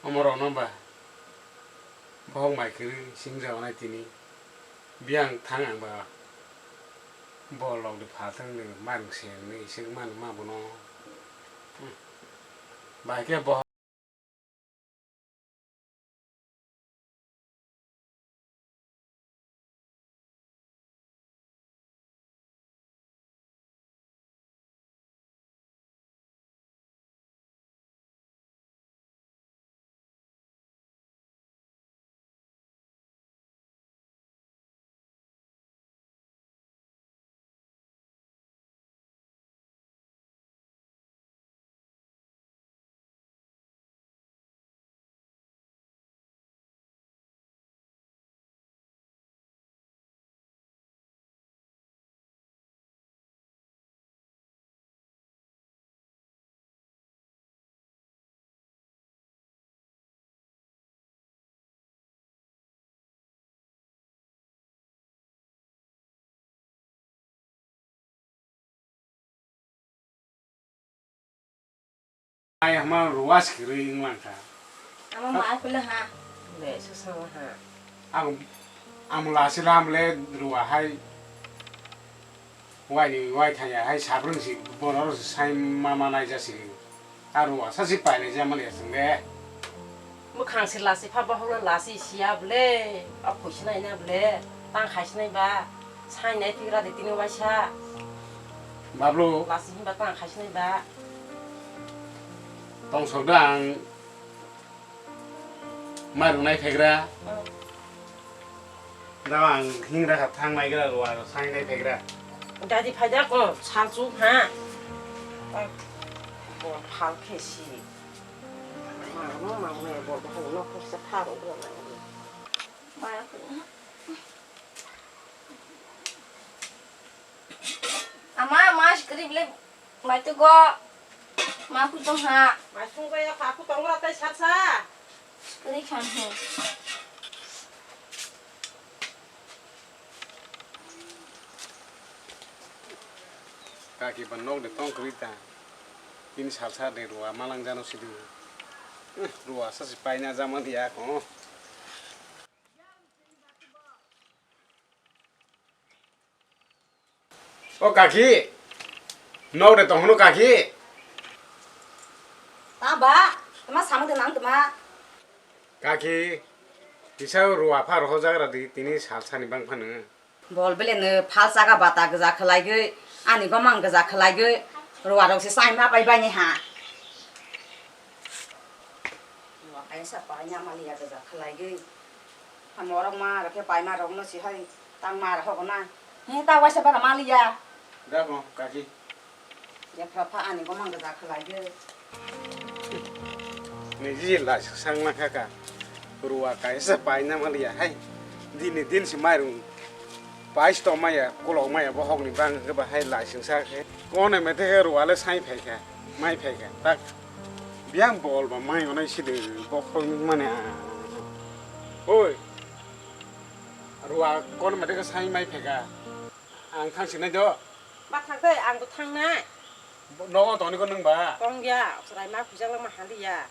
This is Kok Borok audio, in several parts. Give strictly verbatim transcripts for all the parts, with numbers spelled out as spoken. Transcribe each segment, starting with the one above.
Omorokno ba bohok mai kwrwi singjagonai tini. Biyang thang ang ba bol rokni phathang ni marwng se wngwi isik mano ma bono. Bahai khe bohok. Ai hama ruwa sikiri wnglang kha. Ama ma ai pula ha. Le, sasang ha. Ang, ang lasi lam le ruwa hai. Waini wai thaya hai sabrung si bono ro sai ma ma nai jasi. Aro asa si paile jamal ya sing le. Mukhang si lasi pha bohong na lasi siya ble. Apho sinai na ble. Tang khai sinai ba. Sai nai tigra de tini waisa. Bablu. Lasi himba tang khai sinai ba. Tong sok dang. Mai rwnai phegra. Da ang hingra kha thang nai gra ruwa sai nai phegra. Dadi phaida ko sal chu ha. Bo phal khe si. Ma no ma me bo bo no ko sa tha ro ro na. Ama, ama, skrip le. Mai tu go. Ma ku tong ha. Mai sung go ya, pa ku tong ra tai sat sa. Kri khan he. Kaki ban nok de tong kri ta. Tin sal sa de ruwa malang jano sidu. Eh, ruwa sa si paina jama dia ko. O kaki, nok de tonghono kaki. Ta ba, tama samung de nang tama. Kaki, kisa ruwa pha roho jagra di tini sal sani bang phano. Bol bele no phal chaga bata gja khwlaigwi, ani gomang gja khwlaigwi, ruwa rok se sai ma pai bani ha. Ruwa kaisa pai na mali ya gja khwlaigwi. Hamorok ma rokhe paima rokno si hai tang ma rok na. He ta waisa bara maliya. Da ko kaki. Jephra pha ani gomang gja khwlaiyo. Niji lai sang na kha ka. Ruwa kaisa paina maliya hai. Dini din si mairung. Pais to maya, kolok maya, bohok ni bang ke ba hai lai sing sa khe. Kone mete khe ruwa le sai phai kha. Mai phai kha. Tak. Biang bol ba mai onai si de bohok ni mane. Oi. Ruwa kon mate ka sai mai pheka. Ang thang sinai do. Ba thang de, ang bo thang na. Nogo toni ko nung ba. Tong ya, chwrai ma khujak ma hali ya.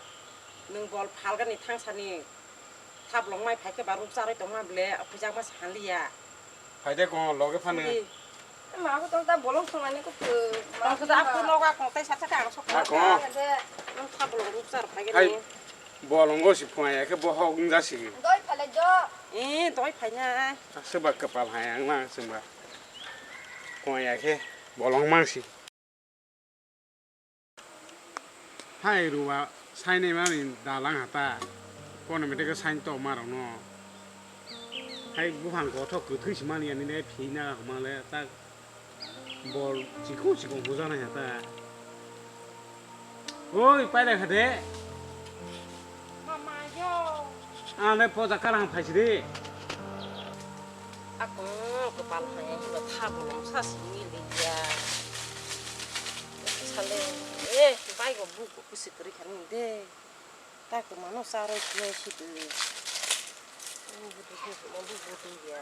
Nung bol phalgani thang sani. Thablong mai phaikhe ba ruk charoi tong ma ble, khujak ma hali ya. Phai de ko loge phano. Di. Ma ko tong ta bolong thang ani ko. Tong ko da ko noga ko tai sa sa ka ang sok. Ako. Nung thablong ruk char phai gani. Hai. Bolongo si phunga ya khe bohok wng jasi. Doi phalai jo. Eh, doi phaina. Aswk ba kwpal hai ang na aswk ba. Phunga ya khe bolong mang si. Hai ruwa sainai mani dalang hata. Kono mete khe sain to ma rok no. Hai buphang kothok kwthwi si mani ani le phina homa le tak. Bol chikung chikung hujaknai ha ta. Oi, pailai kha de. Mama yo. Ang le poja karang phai si de. Ako kwpal hai hino tha bolong sa sini liya. Sale, eh, bai go bu ko kusi kri khan de. Ta ko mano sa ro khe si de. Bu bu bu bu ya.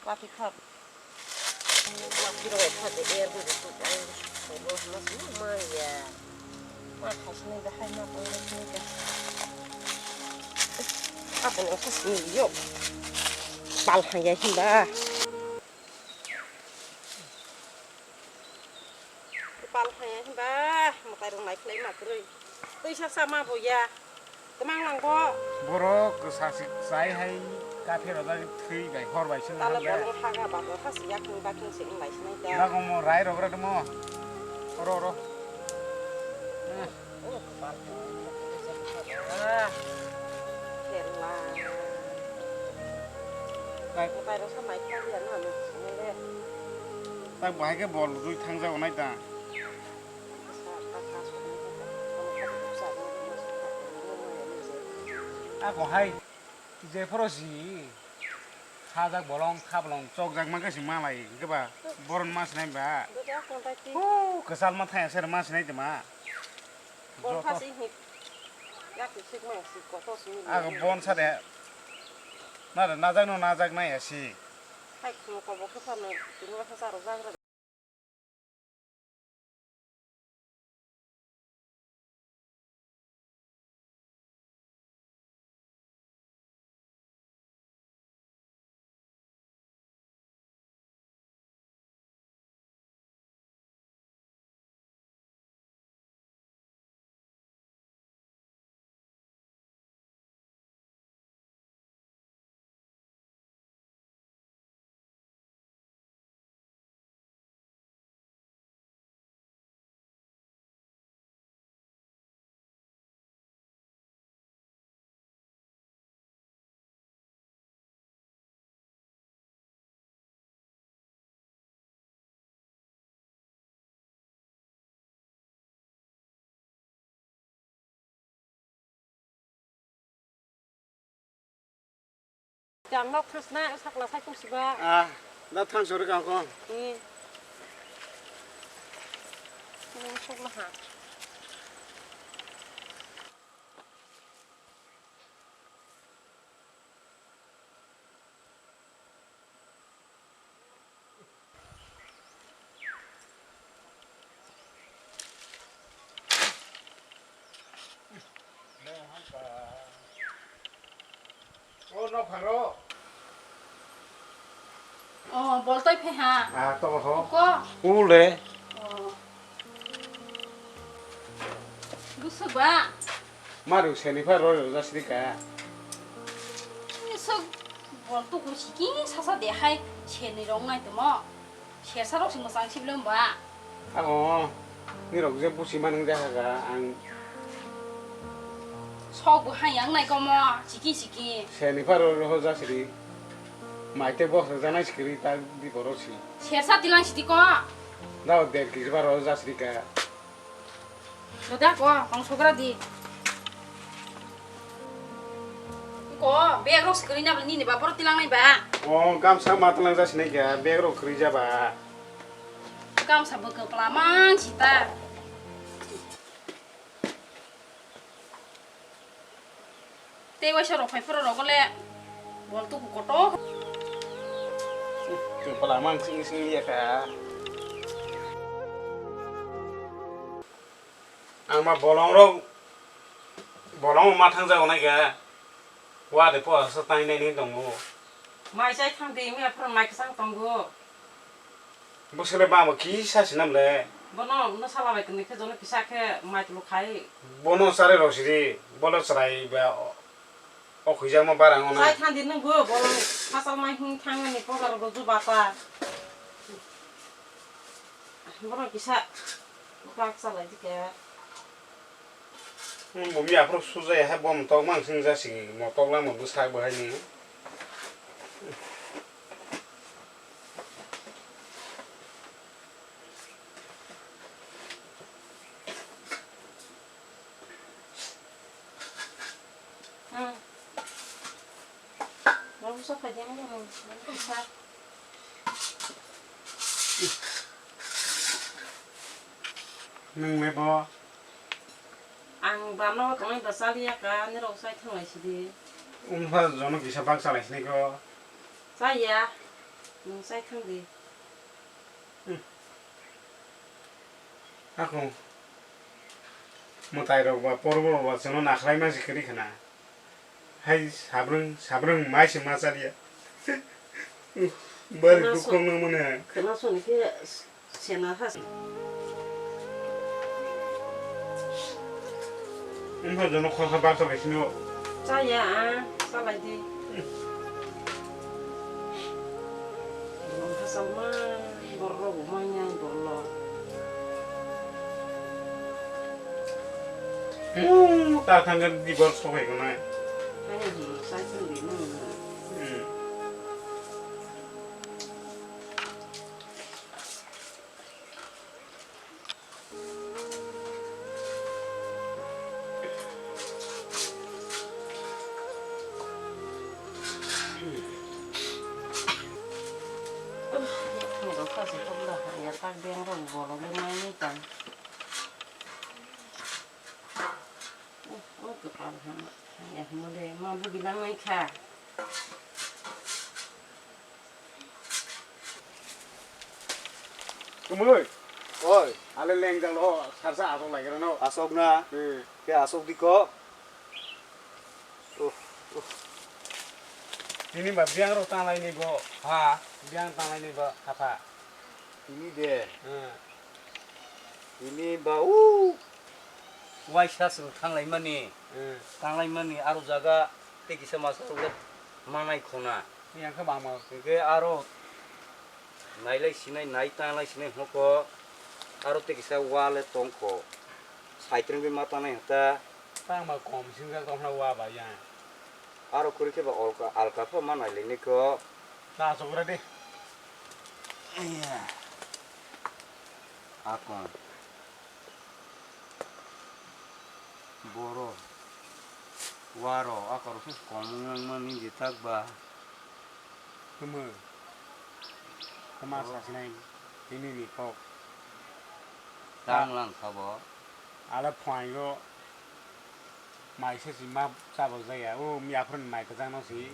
Wathi kha. Wathi rok kha de er bo tu ai. Solo hma sini ma ya. Ma khaisini da hai ma tong sini da. Aboni wngkha sini yo. Pal haya himba. Pal haya himba. Mwtai rok nai khlai ma kwrwi. Twisa sama bo ya. Tamang lang bo. Borok kwsa sik chai hai kaphir rojak thwi bai hor bai sini Talo hangya. Bolong haga ba bo khasi yakung bakung se wng lai sinai da. Nago mo rai rok ra mo. Oro, oro. Eh. Oh, pal. Ah. Khela. Nai. Mwtai rok sa nai khlai ya na, na, na le. Tak bahai ke bol rwi thang jago nai da. Ako hai jephuru si khajak bolong khabolong chokjak mankhe si malai hwnkhe ba boron ma sinai ba. Huu kwchal ma thaya ser ma sinai tongma. Joto. Ako bon sade nare najak no najak nai asi. Ang nok thang sna sakla sai kung siba. Ah, da thang sori kang ko. Hmm. Sok la ha. O, nok pharo. O, bol toi phe ha. Ah, to ho. Ko. U le. O. Busu ba. Maru seni pha rori rojak siri ka. Sok bol tu ku siki sasa de hai seni rong nai temo. Sersa rok si mwchang siblo ba. Ako ni rok je busi manung ja ka ang. Sok bu hai yang nai komo siki siki. Seni pha rori rojak siri. Mai te bok rojak nai sikiri ta di boro si. Sersa tilang sidi ko. Dao der kg pha rojak siri ka. Doda ko, kong sogra di. Ko, bag rok se kwrwi na bini ba, borok tilang nai ba. O, gamsa ma tilang jasi nai kha, bag rok kwrwi ja ba. Gamsa bo kwpla mang sita. Tei waisa rok phai phuru rogo le bol tuku kotor. Twi pala mang sing sing ya ka. Ang ma bolong rok, bolong ma thang jago nai ka. Wa de po sa tai nai ni tongo. Mai sai thang di, mi aphuru mai kwchang tongo. Bo sele ba mo kisa sinam le. Bono no sala bai tongni khe jono kisa khe mai tulu khai. Bono sare rok sidi, bono chwrai ba o, o khuijak ma barang ona. Sai thandi nung bo, bono fasal mai hung thang ani pogar bo ju bata. Bono kisa bak chalai dike. Bumi aphuru sujai hai bo motok mang sing jasi motok lama bwsak bo hai ni. Hmm. Baru sa kajang mo, baru sa. Nwng le bo? Ang bano tongwi ba chaliya ka, nirok sai thanglai sidi. Wngkha jono kisa bak chalai sini ko. Chaya, nwng sai thang di. Hmm. Ako. Mwtai rok ba porbo rok ba chwngno nakhwlai ma se kwrwi khna. Hai sabrwng, sabrwng mai se ma chaliya. Bari Khwnaso-, dukhu nang mane. Khwnasoni khe sena has. Wngkha jono khorsa baksa bai sini o. Chaya, ah, chalai di. Bolong hachal ma, borok rok bo manya bolong. Hmm, ta thangkhe dibor sobai gonai. Hai, hmm, sai thang di nang. Hmm. Kumui. Oi. Ale lengjak lo sarsa asok lai rano. Asok na. Hmm. Ke asok di ko. Uh, uh. Tini ba biang ro tanglai ni bo. Ha. Biang tanglai ni bo hapha. Tini de. Hmm. Tini ba u. Waisa chwng thanglai mani. Hmm. Tanglai mani aro jaga tei kisa masa rok le manai khona. Yang khe bangma. Hingke aro nailai sinai, nai tanglai sinai hoko. Aro tei kisa wale tongkho. Saitreng bai ma tanai hota. Tangma kom singjak tongkhna wa ba yang. Aro kuri khe ba alka, alka pho ma nailai nai kho. Ta asok ra de. Aiya. Akon. Boro. Waro, akor khe kom wng mani je tak ba. Kwmwi. Kwma Oh. Sasinai tini ni kok. Tang lang kha bo. Ale phuaio mai se si ma chabo jaya. O mi aphuru ni mai kwchang no si.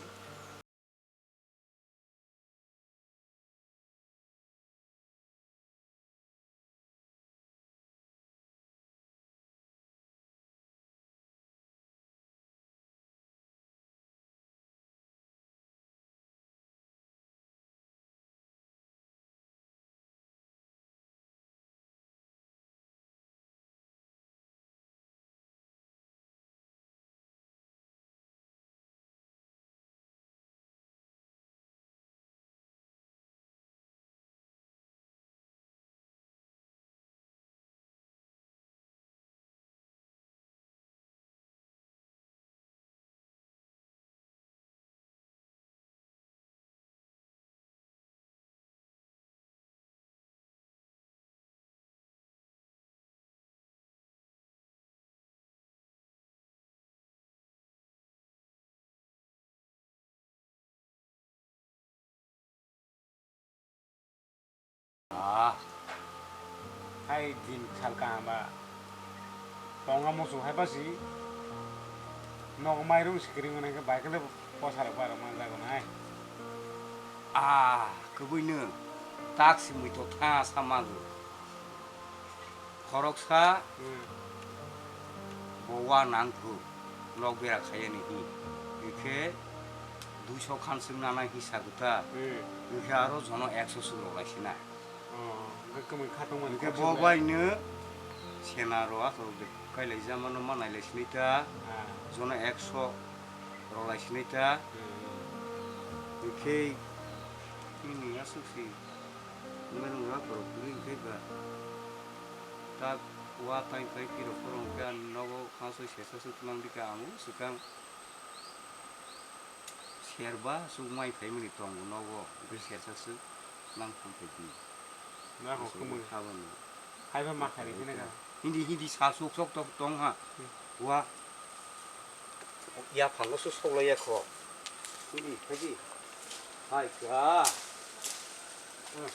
Ah. Hai din sal kaham ba. Tonga musu hai basi. Nok mairung sikring nang ke bai kele posa rok bai rok manjago nai. Ah, kwbwino tak simui to tha sa mago. Khoroksa Hmm. bo wa nang kho, nok bera khayani hi. Hingkhe duiso khan swk nanai hi sa kwta. Hmm. Hingkhe aro jono ekso swk rok lai sina. Oh, hingkhe kwmwi kha tongmani Hingkhe kok bo swngnai. Bai no sena rok aswk de kai lai jama no ma nai lai sinai ta. Ah. Jono ekso rok lai sinai ta. Hmm. Hingkhe nini aswk si. Nwng rok borok kwrwi hwnkhe ba tak wa tai tai phirok phoro hwnkhe ang nogo khasoi sesa se twlang dikha ang swkang serba swk mai phaimani tongo nogo hwnkhe sersa swk nang thang phai di. Nang hok Aswk kwmwi. Khabani. Haiba ma khani phina kha. Hindi hindi sa sok sok tok tong ha. Hmm. Wa. Ya phango su sok lai ya kho. Hindi phaidi. Hai kha. Hmm.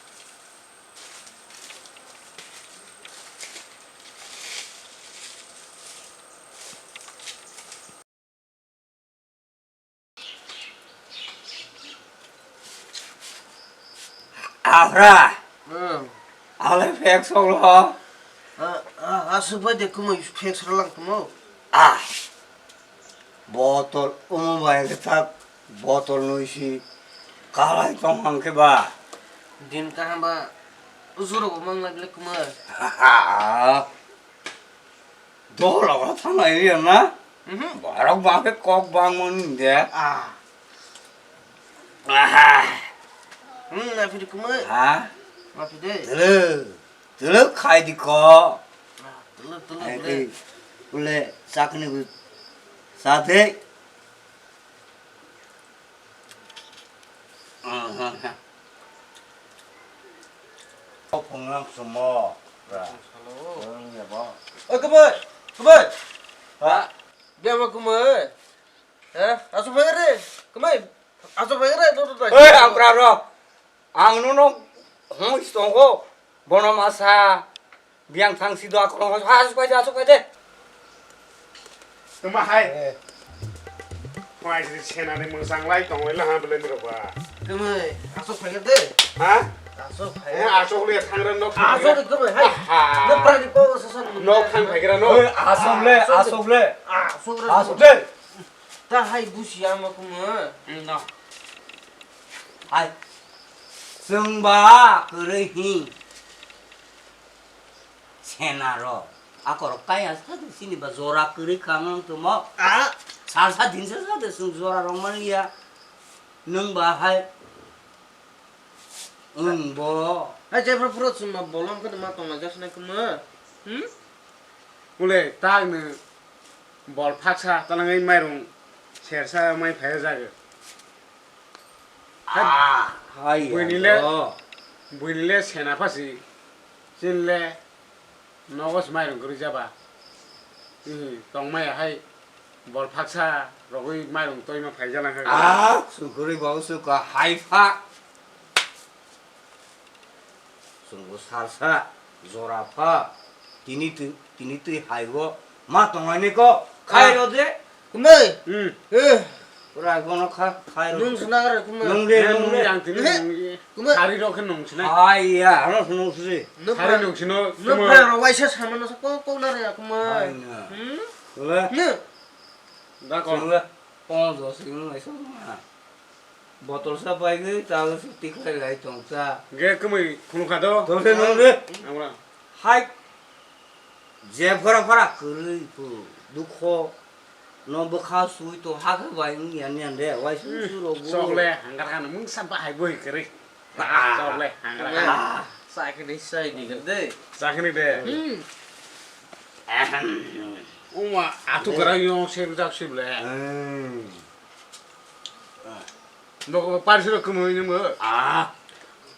Ahra. Hmm. Ale pek sok lo. Ah, ah. Aswk bai de kwmwi phek sra lang tongmo. Ah. Botol omo bai khe ta botol nui si kalai tong hang khe ba. Din kaham ba ujuro bo mang lai bile kwmwi. Dol ogo thanglai ri na. Mhm. Borok bang khe kok bang mon de. Ah. Aha. Hmm, na phiri kwmwi. Ha? Ma phiri. Dele. Twlwk khai di ko. Twlwk, twlwk, Hai twlwk. Tei, ule, chakni bu, sa thei. O phungnang sumo. Ra. Hello. Phungnang ya bo. Oi, kwmwi, kwmwi. Ha? Bia ma kwmwi. Eh, asu phai re. Kwmwi. Asu phai re, do, do, do. Oi, ang pra ro. Ang nono hoi tongo, bono masa, biyang thang si do akorong, asuk pai de, asuk pai de. Tuma hai. Eh. Mai si sena ni mung sang lai tong lai ha bele ni roba. Tuma, asuk pai de. Ha? Asuk pai. Eh, asuk le thang ran nok. Asuk le tuma hai. Aha. Na pra ni po sa sa. Nok thang pai ran nok. Eh, asuk le, asuk le. Asuk le. Asuk le. Ta hai busi ama kuma. No. Hai. Chwng ba kwrwi hi. Sena ro. Akorok kaya sa de sini ba jora kwrwi kha mang tumo. Ah. Sal sa din sa sa de sung jora rong man ya. Nung ba hai. Wng bo. Hai, jebra phuru chwngno bolong khe ma tongna jasna khe ma. Hmm? Ule, ta wngno bol phaksa, ta nangwi mairung sersa mai phai o jago. Hai, Ah, hai, buini le, abo. Buini le sena phasi, chini le Nogo se mairung kwrwi jaba. Ihi, tongmaya hai bol phaksa rogwi mairung toima phaijala kha. Ah, sukhurwi bo suka hai pha. Chwngbo salsa, jora pha. Tini twi, tini twi haigo ma tonglaini ko. Khai Ah. Rode. Kumbai. Hmm. Eh. Pura bono kha, khai ro. Nung suna gara kumbai. Nung de, Eh, nung nung de. Yang tini Eh. Nung ye. Kumbai. Hari rok khe nung sinai. Hai ya, ano nung sri. Nung Hari pra-, nung sino. Nung Kumbai. Pra rok waisa samano sa kok kok na re ya kumbai. Hai na. Hmm? Wala. Ne. Da ko. Sungla. Pon do sing nung ai so na. Botol sa pai gwi ta si tiklai lai tong cha. Ge kumui khunu kha do. Dole nung de. Amra. Hai. Je phora phora kwrwi phu dukho no bwkha sui to ha khe bai wng yan yan de wai su Hmm, su rok bu. Chokle hangar khan mungsa bahai boi kwrwi. Ah. Chokle hangar khan. Ah. Sakni sai ni de. Sakni de. Hmm. Ahem. Uma atu Eh. Kwrwi yong se jak sible. Hmm. Nokgo parsi rok kwmwi nungbo. Ah.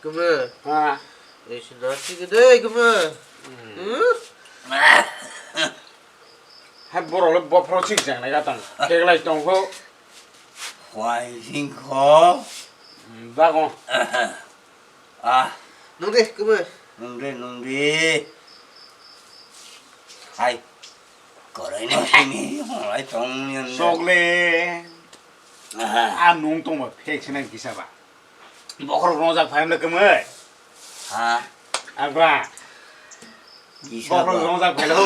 Kwmwi. Ha. Ei sida sigi de kwmwi. Hmm? Hai borok le bophro sik jang nai gatang. Keglai tong kho. Khwai sing kho. Hmm, dago. Ah. Nung de kwmwi. Nung de, nung de. Hai. Korai no sini, hai tong yan. Chokle. Aha. A nung tongma phek sinai kisa ba. Bokhorok rojak phai mle kwmwi. Ha. Abra. Kisa Bokhorok ba. Rojak phai lo.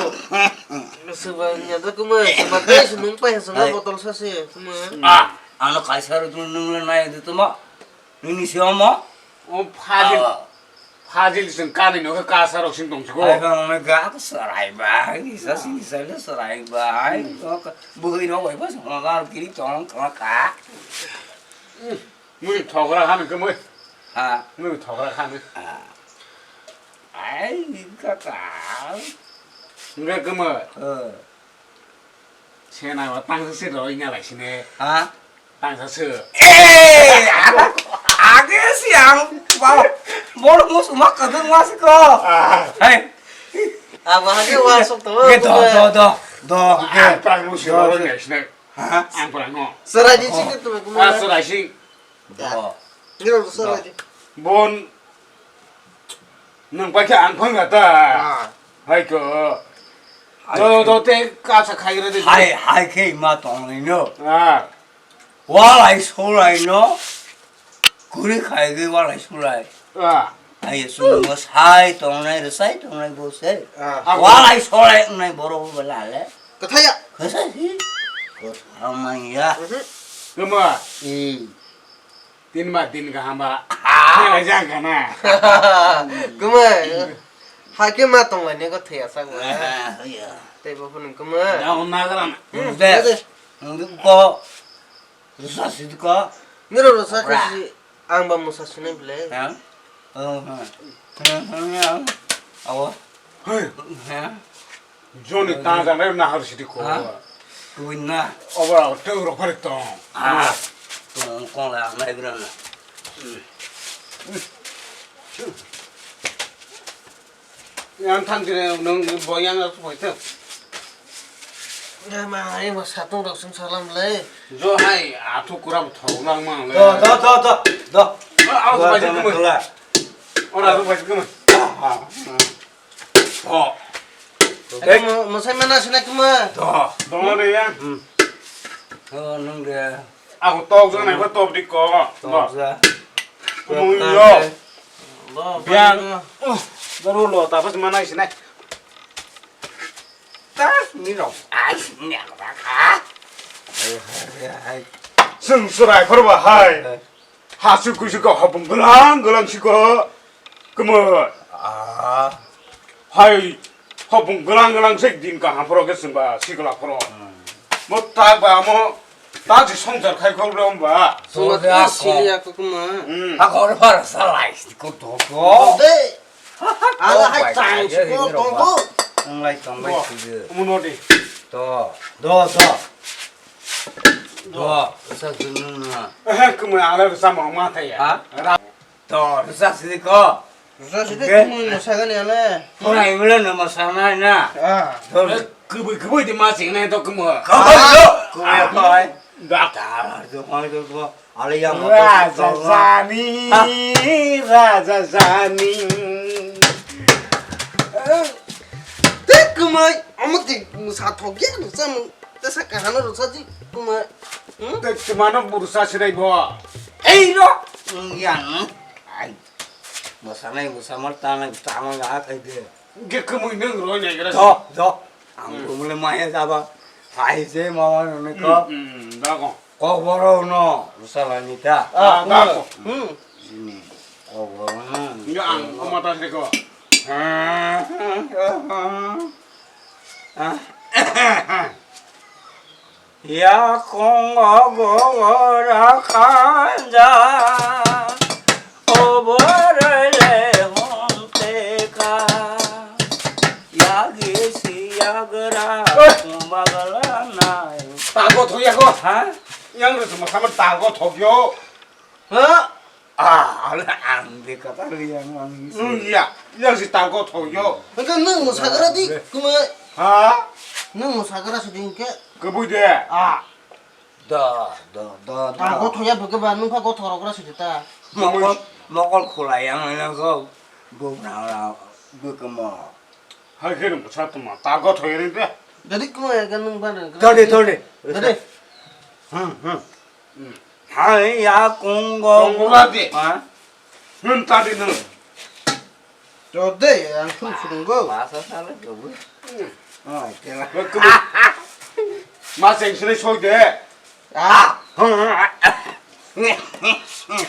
Suba nya da kwmwi, suba tei su nung pai ha sanga Hai. Botol sa se kwmwi. Ah, ano kaisa ro tu nung le nai de tuma. Nini si omo. O phajil. Ah. Phajil sing kani no kasa rok sing tong siko. Ai ba mama ga ko sarai ba, ni sa sing sa le sarai ba. Ai to ka bui no wai ba sa ma ga kiri tong ka ka. Mui thogra han ke mui. Ha. Mui thogra han. Ah. Ai ni ka ka. Nge ke mui. Eh. Sena ba tangsa se roi nya lai sine. Ha? Tangsa se. Eh, age si ang ba bol mus uma kadung mas ko. Ah. Hai. Aba hage wa sok to. Ge do do do do. Ge. Ang prang mus Do, roi do. Nya sine. Ha? Ang prang no. Serai di Oh. Sini tu Ah, kuma. Serai sing. Do. Ni ro serai di. Bon. Nang paikhe ang phang ta. Ah. Hai ko. Hai Do, khe. Do, te kasa khai re de. Hai, hai khe ma tong ni no. Ah. Walai solai no. Kuri khai ge walai solai. Ah. Ai, sung bo sai tongnai, rwsai tongnai bo se. Ah. Walai solai wngnai borok bo lale. Kwthaya. Kwsa si. Kwsa manya. Mhm. Kwma. Hmm. Tin ma din kaham ba. Ah. Khailai jang kana. Kwma. Hakhe ma tonglaini ko thaya sak ba. Ah, iya. Tei bo phunung kwma. Da honna garan. Hmm, deh. Deh. Nungko. Rwsa sidi ko. Niro rwsa Ora. Khe si ang ba mwsa sinai bwle. Ha? Oh, ha. Ha, ha, ha. Awo. Hey. Ha? Joni ta jang nai nahar sidi ko. Ha? Kuina. Obo teu rok phari tong. Ah. Tong kong la nai grana. Yang thang jine nung bo yang la phai teu. Ya ma, ai ma satung rok sung salam le. Jo hai, athu kuram thok lang mang le. Do, do, do, do, do. Ah, awas Do, bai do, kemai. Do, do. Ora, awas bai kemai. Ah, ah, ah. Oh. Ai, mo-, mosai mana sina kuma. Do. Do le ya. Hmm. Oh, nung de. Ako tok jana ba top di ko. Tok ja. Mo yo. Biang. Baru lo, tapos mana sina. Tas ni rok. Ai, ni rok ha. Ai, ai, ai. Sung surai phar ba hai. Ai. Hasu kusu ko hapung galang galang si ko. Kemo. Ah. Hai. Hapung galang galang se din ka hapro ke sung ba si ko la phro. Hmm. Mo ta ba mo ta si song jar khai khol rom ba. Sung ba sili ya ko kuma. Hmm. Ha ko phar salai si ko to ko. De. Ala hai chang si ko tongo. Wng lai tong bai sidi. Muno di. To, do, do. Do, sa sunu na. Eh, kuma ala sa mo ma ta ya. Ha? Ra. To, sa sidi ko. Sa sidi kuma mo sa gani ala. Ko na imla na ma sa na na. Ah. Do. Kubui kubui di ma sing na to kuma. Ko do. Ko ya ko ai. Da. Da, do, do, do. Raja Jani, Raja Jani. Te kumai, amo te musa thok ya, musa mun, te sa kahano rusa ji kumai. Hmm? Te kumano murusa sirai bo. Ei ro, yang, ai, musa nai musa mar ta nai ta mang ga kai de. Ge kumui nung ro ne gra. Do, do. Ang kumule maya jaba. Hai je mama nune ko. Hmm, hmm, da ko. Kokborok no rwchalani ta? Ah, ah, tamo. Hmm. Sini. Kokborok no. Nyo ang koma ta seko. Ah. Ya kongo gogora khanja. Oborele honte ka. Yagi si yagra. Oi. Bagla nai. Tago thoya ko. Ha? Yang rwchapma sama tago thokyo. Ha? Ah, ang de kata yang ang. Hmm, ya. Yang si tago thokyo. Hingke nung musagra di, kumai. Ha? Nung musagra sudi hingke. Kebui de. Ah. Da, da, da, da. Ah, gotho ya bwkhe ba, nung kha gotho rok ra sidi ta. Mokol, mokol khulai yang nang ko. Bwkha ra, bwkha mo. Hai khe nung bwsa tongma, ta gotho ya ring de. Jadi kuma ya kan nung ba nang. Tode, tode. Tode. Hmm, hmm. Hmm. Hai ya kung go. Kung go la de. Ha? Nung ta di nung. Jode, ang sung sung go. Masa sale go bu. Hmm. Oh, kela. Lo kubu. Masa yang sini soi de. Ah.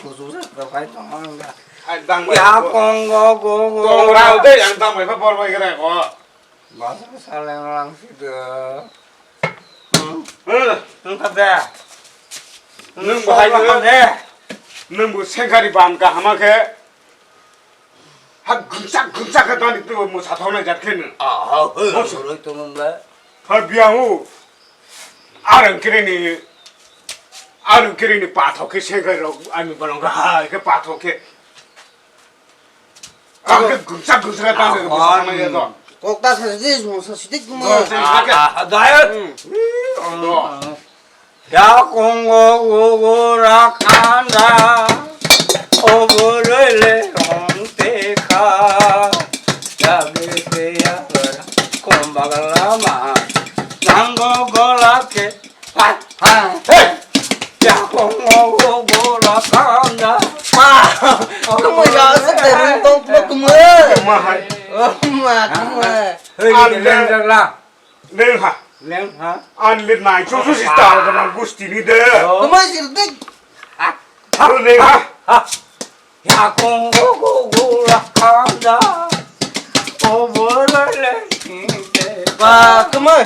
Kusu sa ka kai tong ang ga. Ai, dang bai. Ya kung go go go. Tong rao de, yang dang bai pa bor bai kere ko. Masa sale nang sida. Hmm. Hmm. Nung kata. Nung bahai nung. Nung bu sengkari ban ka hama khe. Ha gungsa gungsa khe tani tu mo sathau na jat khe nung. Ah, ha, he, Mo sa- roi tong ba. Ha biang u. Arang kiri ni. Arang kiri ni pathok khe sengkari rok ani balong ga hai khe pathok khe. Ang khe gungsa gungsa khe tang khe Ah, bwsa thangna ya to. Kok ta sa sidi, mo sa sidi mo. Mo sa sidi. Ah, ah, ah, dayat. Hmm. Hmm, Do. Hmm. Ya kongo gogo rakhanda. Oborele hong te kha. Ya ge se ya ra. Kom bagala ma. Nango gola ke. Hai, hai. Hey! Ya kongo gogo la kanda. Ma, kamu ya sedang tong Ma, kung ma. Hei, Ang leng le- leng la. Leng ha. Leng ha. Ang le nai chu chu si ta ga na gusti ni de. Oh. Kumai sil dik. Ha. Leng ha. Ha. Ya kong go go go la kanda. O bo la le. Ba, kumai.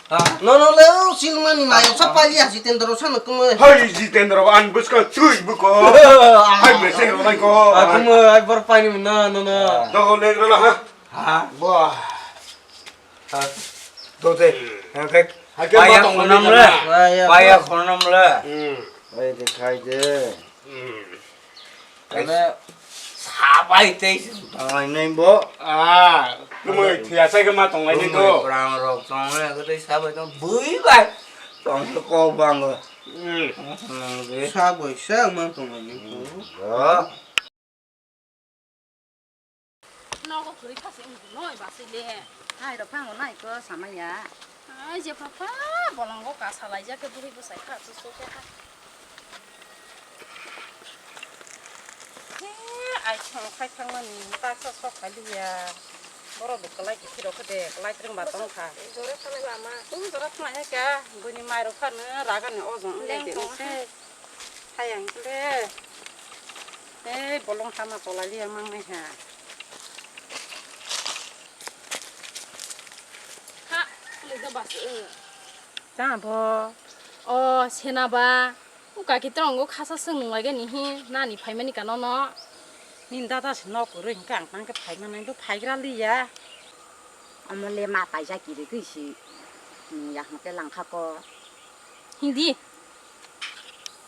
Ha. No, no, le, o silmani mayo sa pali asi tendro sa no kumai. Hai Jitendra ba an buska tui buko. Hai mese ro nai ko. Ah, kumai, ai bor pani na, no, no. Do le ro la ha. Ha. Bo. Ha. Do te. Ha, ke. Hai ke Paya ma tong khonam le. le. Paya khonam le. Hmm. Ai de khai de. Hmm. Ane sabai tei tanglai nai bo. Ah, kumui thia sai ke ma tong lai ni Kumui to. Prang rok tong le ko tei sabai tong bui bai. Tong ko bang. Hmm. Hmm, de. Sabai sa ma tong lai ni to. Hmm. Nogo kwrwi kha se wngkhe noi basai le. Hai rok phango nai ko samaya. Ai je pha pha bolongo kasa laijak khe bwrwi bwsai kha su su khe ha. He ai chong khai thangmani taksa sok khai liya. Borok bo kwlai kithi rok khe de kwlai trwng ba tong kha. Jora thanai ba ma. Tun jora thanai hai kha bwni mai rok phano raga ni ojong wng lai de se. Hayang le. Ei, bolong hama tolai liya mangnai ha. Ha, le da bas, eh. Ta bo. O, sena ba. U kaki trongo khasa sung nung lai gani hi. Nani phaimani kano no. Nin dada se nok kwrwi hwnkhe ang tang khe phaimanai bo phaigra liya. Omo le ma paijak kiri twi si. Hmm, ya hwnkhe langkha ko. Hindi.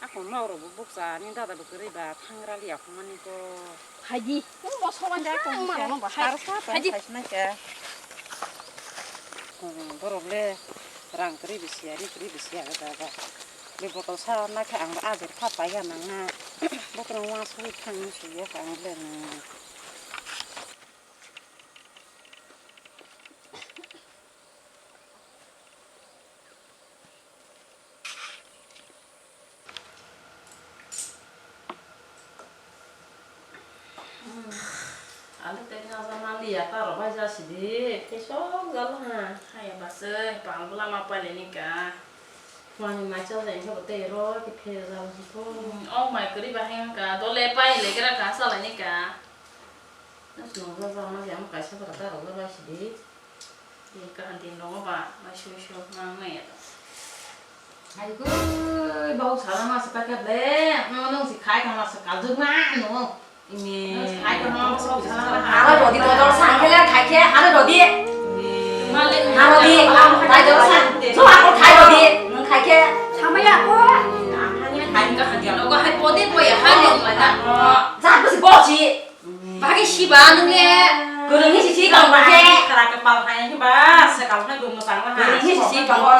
Ako nok rok bo bukcha ni dada bo kwrwi ba thangra liya phangmani ko. Haidi. Bo soban ja ko ma no ba hai. Haidi. Borok le rang kwrwi bisiya ri kwrwi bisiya ga ga. Le botol sa na khe ang ajer kha paiya nang na. Botol wa sui thang ni suya ka ang le. Alu tei ngaja manliya, taro bai jasidi, tei sok jalo ha. Haya basai, pal bwlama pailai ni ka. Mani mai chajai khe bo tei ro khe phejal hwnkhe. Hmm, o mai kwrwi bahai wngkha, dole pai legra ka salai ni ka. Nokno jaga ma jang kaisa bara ta rok bai sidi. Ni kaham din rongo ba, mai sui sui mang nai ya. Ai goi, bau sala ma se pakai ble, no nung si khai kama se kaljuk ma no. Ini. Aro rodi dodor sa, hangke le khai khe, aro rodi. Malik. Aro di, khai dodor sa. So, ako khai rodi, nung khai khe. Samaya ko. Hai ka hadi logo hai pode boya hai lo mana. Jat besi bosi. Bagi siba nung le. Gurung ni sisi kang ba. Kara kepal hai ni ba, se kang hai gum sang ba. Gurung ni sisi kang ba.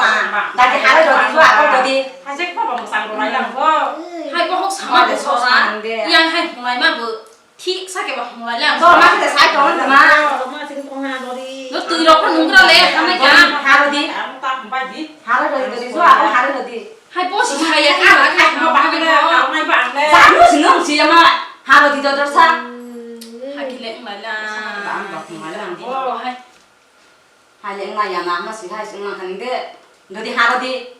Dagi haro rodi so, ako rodi. Hai jek pa bang sang ro lai lang bo. Hai bohok sama de sora. Yang hai mulai ma bo. Thik sa khe ba hwnglai le ang. Bo ma khe sai tong ma. Ma sing tong ha dori. No twi rok pha nung gra le, ha nai ka. Ha ro di. Ang ta bai di. Ha ro di, dori so, ako ha ro di. Hai bo si khai ya, khai ya, khai ya, khai ya. Ba ha le, ang nai ba ang le. Sa nu sing nung si ya ma. Ha ro di dodor sa. Ha ki le nglai la. Ba ang ba nglai la. Bo hai. Hai le nglai ya na, ma si hai sing nang khan de. Dodi ha ro di.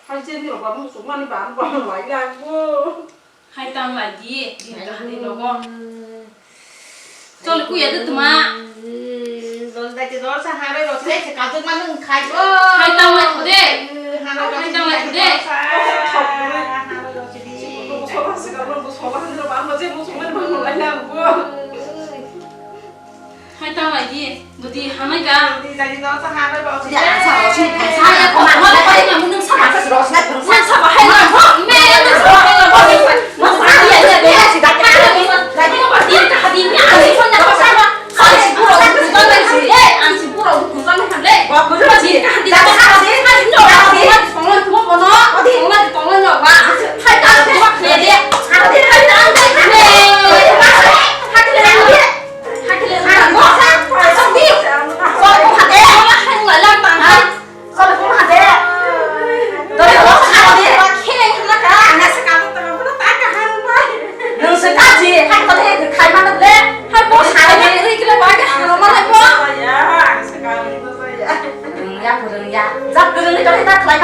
Hai chen ni rok ba muchung mani ba ang ba nglai la bo. Hai tang lai di, din ka hadi logo. Chol ku ya de tuma. Dol dai te dol sa haro ro se se ka tuk ma nung khai go. Hai tang lai de. Hai tang lai de. Haro ro se di. Hai tang lai di. Dodi hanai ka. Dodi jani no sa hanai ba. Ya, sa ro si. Sa ya ko ma. Wala kali ma munung sa. Sa ro si. Sa sa ba hai ma. Me ya sa ba hai ma. Ma sa ya ya ya si da. Lagi ma ba dia ka hadi ni. Ani so na sa ba. Sa si pura. Sa si pura. Sa si pura. Ba pura si. Ka hadi. Sa si. Sa si no. Sa si. Tong lo tong lo no. Tong lo tong lo no ba. Hai ta ko ba ne de. Sa si hai ta. Ne. Hakile, hakile, hakile.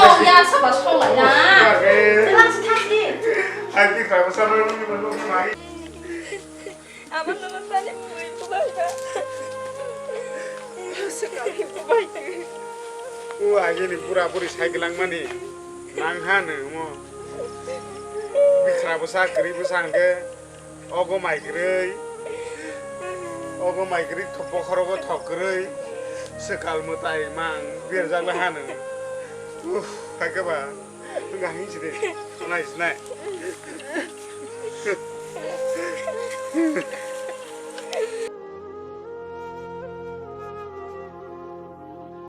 Song ya, sabo song ya. Thansi, thansi. Hai, bikra bwsa no, no, no, no, no. Abo no, no, tani bui, bui, bui. Bui, bui. O, agini pura puri cycle langmani. Nang ha no, mo. Bikra bwsa, kwrwi bwsa hwnkhe. Ogo mai kwrwi. Ogo mai kwrwi thok bokhorogo thok kwrwi. Swkal mwtai mang berjak le hano. Uff, hakhe ba. Wngkha hing sidi. Nai sinai.